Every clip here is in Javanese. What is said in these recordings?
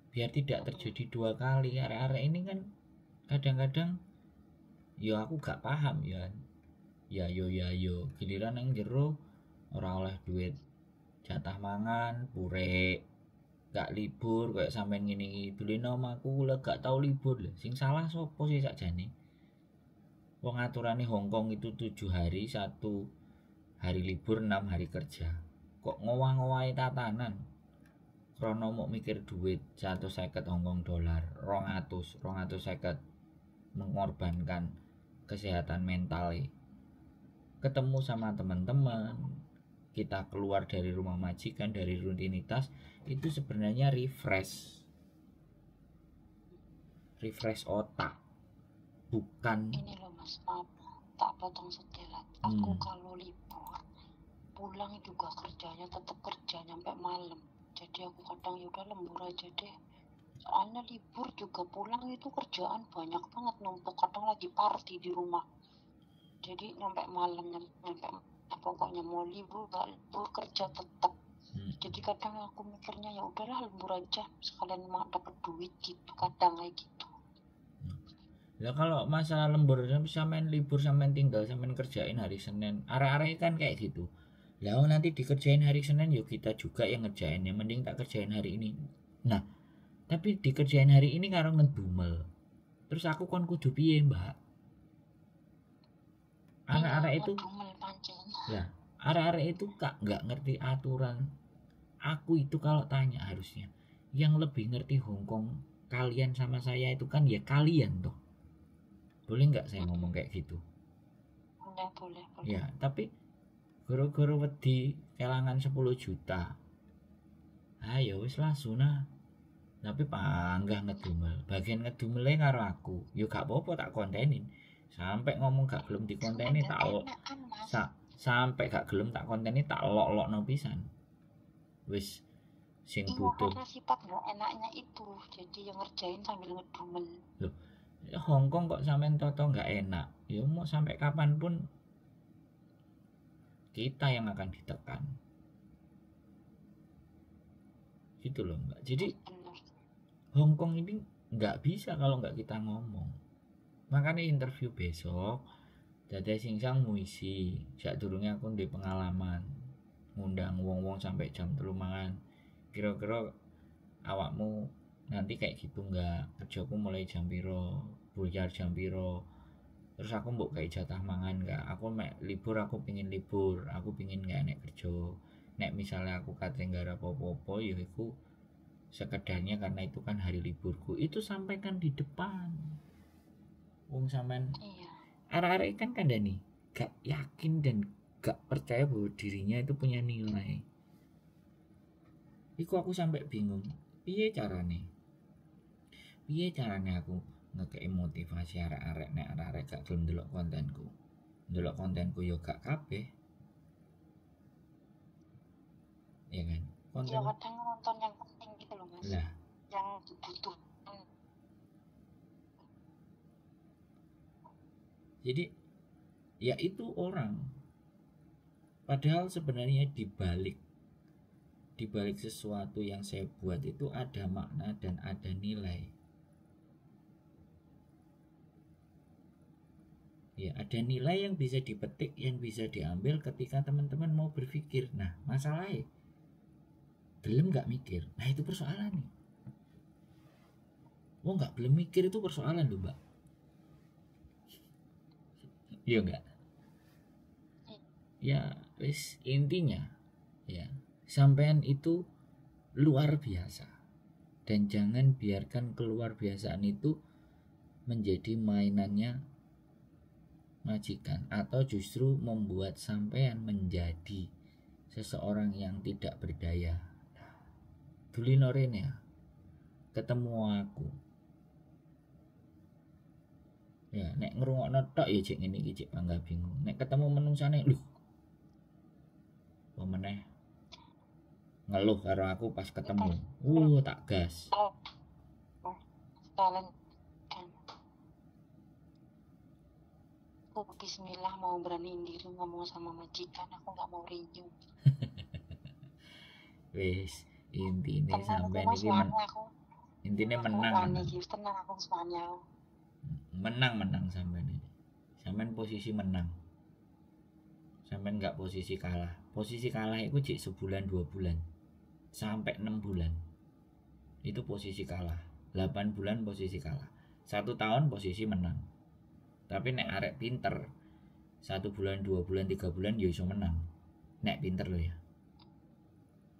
Biar tidak terjadi dua kali. Arek-arek ini kan kadang-kadang ya aku gak paham ya. Ya yo ya yo, giliran nang jero ora oleh duit jatah mangan, purek, gak libur kayak sampean ngene iki. Dulene omahku lho gak tau libur lho. Sing salah sapa sih sakjane? Wong aturane Hongkong itu 7 hari, 1 hari libur, 6 hari kerja. Kok ngowah-ngowahi tatanan? Krono mau mikir duit 150 Hongkong dolar, 200, 250 mengorbankan kesehatan mental. Ketemu sama teman-teman, kita keluar dari rumah majikan, dari rutinitas, itu sebenarnya refresh. Refresh otak. Bukan Ini loh Mas, maaf tak potong setelat. Aku kalau libur pulang juga kerjanya tetap kerja nyampe malam. Jadi aku kadang ya udah lembur aja deh. Soalnya libur juga pulang itu kerjaan banyak banget numpuk, kadang lagi party di rumah. Jadi nyampe malam, nyampe pokoknya mau libur gak libur kerja tetap. Jadi kadang aku mikirnya ya udahlah lembur aja sekalian mah dapat duit gitu, kadang kayak gitu. Lah kalau masalah lembur sampean libur sampean tinggal sampean kerjain hari Senin. Arek-arek kan kayak gitu. Lah oh, nanti dikerjain hari Senin yuk kita juga yang ngerjain, yang mending tak kerjain hari ini. Nah, tapi dikerjain hari ini karo ngedumel. Terus aku kon kudu piye, Mbak? Iya, Arek-arek itu ngedumel pancen. lah, arek-arek itu kak nggak ngerti aturan. Aku itu kalau tanya harusnya yang lebih ngerti Hongkong kalian sama saya itu kan ya kalian toh. Boleh nggak saya ngomong kayak gitu? Boleh, boleh, boleh. Ya, tapi goro-goro wedi kelangan 10 juta. Ayo wis lah sunah. Tapi panggah ngedumel. Bagian ngedumele karo aku. Yo gak apa-apa tak kontenin. Sampai ngomong gak gelem dikonteni Gak tak lo enakan Mas. sa sampai gak gelem tak konteni tak lok-lokno pisan. Wis sing Iya, butuh. karena sifat gak enaknya itu. Jadi yang ngerjain sambil ngedumel. Loh, Hongkong kok sampean toto gak enak. Ya mau sampai kapanpun kita yang akan ditekan. Gitu loh, Mbak. Jadi Bener. Hongkong ini nggak bisa kalau nggak kita ngomong. Makanya interview besok Dada singsang muisi, sadurunge aku ndek pengalaman ngundang wong-wong sampai jam 3 mangan. Kira-kira awakmu nanti kayak gitu nggak? Kerjaku mulai jam piro, buyar jam piro. Terus aku mbok kayak jatah mangan nggak? Aku mek libur aku pingin libur, aku pingin nggak enek kerja. Nek misalnya aku kate nggarap apa-apa ya iku sekedarnya karena itu kan hari liburku. Itu sampaikan di depan. Wong sampean Iya. arek-arek kan kandhani gak yakin dan gak percaya bahwa dirinya itu punya nilai. Iku aku sampai bingung. Piye carane? Piye carane aku ngekei motivasi arek-arek nek arek-arek gak gelem ndelok kontenku. Ndelok kontenku yo gak kabeh. Ya kan? Ya Konten kadang nonton yang penting gitu loh Mas. lah. Yang dibutuhkan. Jadi ya itu orang. Padahal sebenarnya dibalik sesuatu yang saya buat itu ada makna dan ada nilai. Ya, ada nilai yang bisa dipetik, yang bisa diambil ketika teman-teman mau berpikir. Nah, masalahnya belum nggak mikir. Nah, itu persoalan nih. Mau nggak belum mikir itu persoalan loh, Mbak. Iya nggak? Ya, wis intinya ya, sampean itu luar biasa. Dan jangan biarkan keluar biasaan itu menjadi mainannya majikan atau justru membuat sampean menjadi seseorang yang tidak berdaya. Dulino rene ya, ketemu aku. Ya, nek ngrungokno tok ya jek ngene iki jek bangga bingung. Nek ketemu menungsane, lho. Apa meneh ngeluh karo aku pas ketemu. Tak gas. Sekalian kan. Aku bismillah mau beraniin diri ngomong sama majikan, aku nggak mau renew. Wis, intine Tenang aku sampean Mas, iki men soalnya aku Intinya Aku menang, wani menang. iki wis tenang aku wis wani aku. Menang menang sampean ini. Sampean posisi menang. Sampean nggak posisi kalah. Posisi kalah itu jek sebulan 2 bulan sampai 6 bulan itu posisi kalah. 8 bulan posisi kalah. 1 tahun posisi menang. Tapi nek arek pinter, 1 bulan, 2 bulan, 3 bulan ya iso menang. Nek pinter loh ya.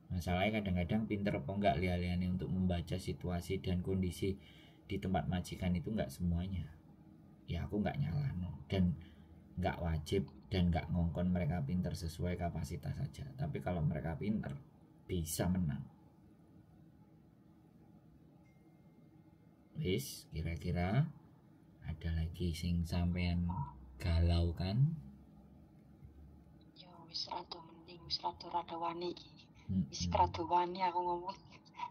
Masalahnya kadang-kadang pinter apa enggak liya-liyane untuk membaca situasi dan kondisi di tempat majikan itu enggak semuanya. Ya aku enggak nyalahno dan enggak wajib dan enggak ngongkon mereka pinter, sesuai kapasitas saja. Tapi kalau mereka pinter bisa menang. Wis, kira-kira ada lagi sing sampean galau kan? Ya wis rada mending, wis rada rada wani iki. Wis Mm-mm. rada wani aku ngomong.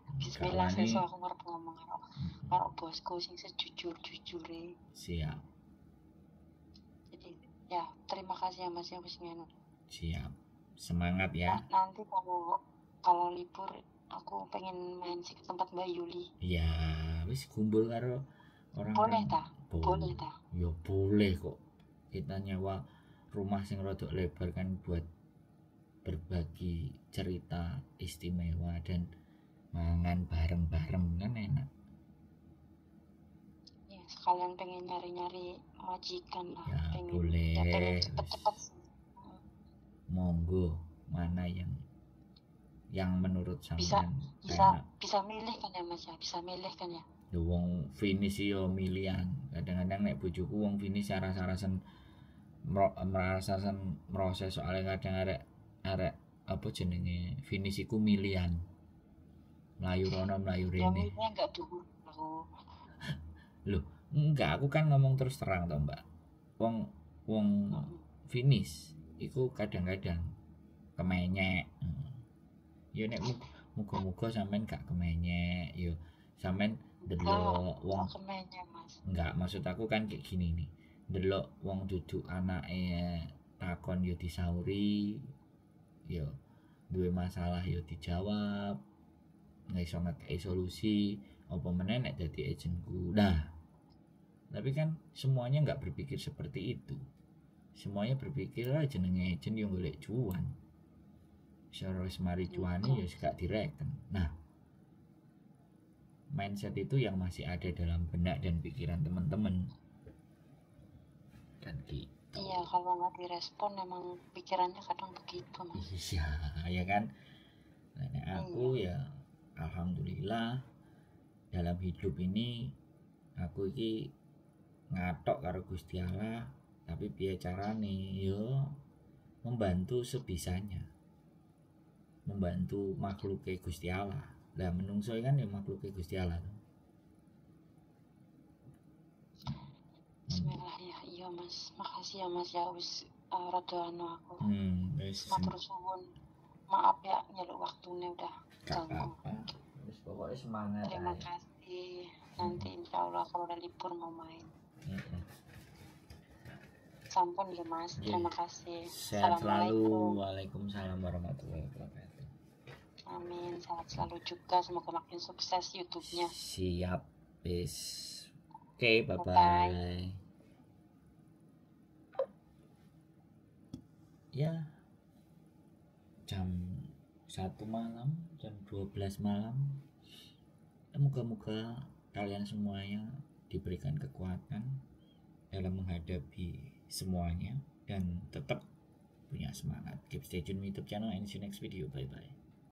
Gak Bismillah wani. sesuk aku ngarep ngomong karo Mm-mm. karo bosku sing sejujur-jujure. Siap, Jadi ya terima kasih ya Mas ya wis ngene. siap. Semangat ya. Nanti kalau kalau libur aku pengen main sih ke tempat Mbak Yuli. Ya, wis kumpul karo Boleh orang-orang. ta? Boleh Boleh. ta? Ya boleh kok. Kita nyewa rumah sing rodok lebar kan buat berbagi cerita istimewa dan mangan bareng-bareng kan enak. Ya sekalian pengen nyari-nyari majikan lah, Ya pengen ya pengen boleh. cepet-cepet sih. Monggo, mana yang menurut Bisa sampean bisa enak. bisa milih kan ya Mas ya, bisa milih kan ya. Lho wong finish yo milian. Kadang-kadang nek bojoku wong finish aras-arasen merasakan proses, soalnya kadang arek arek apa jenenge finish iku milian. Mlayu rono mlayu Ya rene. milihnya nggak dulu aku. Loh, enggak, aku kan ngomong terus terang toh, Mbak. Wong wong Mm-mm. finish iku kadang-kadang kemenyek. Ya nek muga-muga sampean gak kemenyek, yo sampean Enggak, ndelok wong enggak kemenya Mas. enggak, maksud aku kan kayak gini nih. Ndelok wong duduk anake takon yo disauri, yo duwe masalah yo dijawab, nggak iso ngekei solusi, apa meneh nek dadi agentku. Nah, tapi kan semuanya nggak berpikir seperti itu. Semuanya berpikir lah jenenge agent yo golek cuan. Secara wis mari cuane Enggak. ya gak direken. Nah, mindset itu yang masih ada dalam benak dan pikiran teman-teman kan gitu. Iya, kalau nggak direspon emang pikirannya kadang begitu Mas. Iya, ya kan. Nah, nek aku Iya. ya alhamdulillah dalam hidup ini aku iki ngatok karo Gusti Allah, tapi piye carane yo membantu sebisanya, membantu makhluke Gusti Allah. Lah menungso kan ya makhluke Gusti Allah tuh. Bismillah ya, iya Mas. Makasih ya Mas ya wis rada anu aku. Wis Matur suwun. Maaf ya nyeluk waktunya udah gak ganggu. apa-apa. Wis pokoknya semangat Terima aja. kasih. Nanti insya Allah kalau udah libur mau main. Mm-mm. Sampun ya Mas. Nggih. Terima kasih. Sehat selalu. Assalamualaikum. Waalaikumsalam warahmatullahi wabarakatuh. Amin. Sehat selalu juga. Semoga makin sukses YouTube-nya. Siap. Wis. Oke, Bye-bye. bye-bye. Ya, jam 1 malam, jam 12 malam. Ya, moga-moga kalian semuanya diberikan kekuatan dalam menghadapi semuanya dan tetap punya semangat. Keep stay tune YouTube channel and see you next video. Bye bye.